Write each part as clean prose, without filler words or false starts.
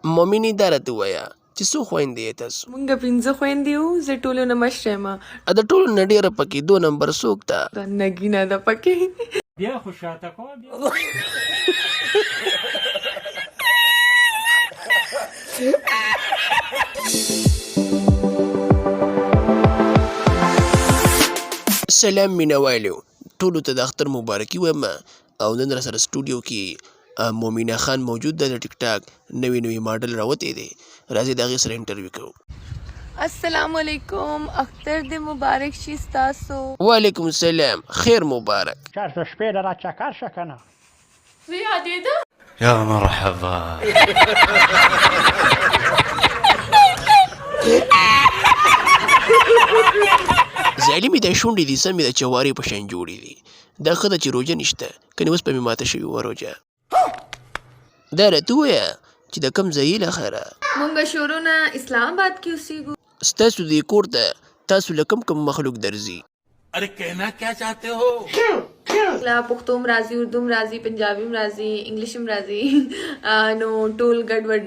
مومنې دا راته ووایه چې څو خویندې یې تاسو؟ مونږ پنځه خویندې یو، زه ټولو نه مشره یم. د ټولو نه ډېره پکې دو نمبر څوک ده؟ نګینه ده پکې. بیا خو شاته کوه بیا. سلام مینوالو ټولو ته د اختر مبارکي وایم او نن راسره سټوډیو کې مومینه خان موجود ده د ټیک ټاک نوی نوی ماډل راوتی دی راځي د هغې سره انټرویو کوو. السلام علیکم اختر دې مبارک شي ستاسو. وعلیکم السلام خیر مبارک. چرته شپې له را چکر شه کنه. زه یادېده. يا مرحبا. ظالمې دا شونډې دي سمې د چوارې په شان جوړې دي دا ښه ده چې روژه نشته کنې اوس به مې ماته شوې وه روژه. دا راته ووایه چې د کوم ځای یې له خیره؟ مونږ شروع نه اسلام اباد کې اوسیږو. ستاسو دې کور ته تاسو له کوم کوم مخلوق درځي؟ ارې کهنا کیا چاهتې هو؟ له پښتو هم راځي، اردو هم راځي، پنجابي هم راځي، انګلیش هم راځي، نو ټول ګډ وډ.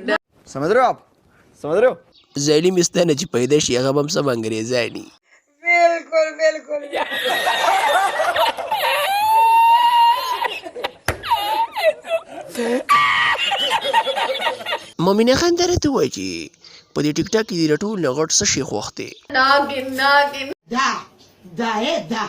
سمجھ رہے هو آپ سمجھ رہے هو. ظالمې ستا نه چې پیدا شي هغه به هم سم انګریزان وي. بالکل بالکل. مومنه خان دا راته ووایه چې په دې ټیک ټاک کې دې له ټولو نه غټ څه شی خوښ دی؟ ناګن ناګن. دا دا دا.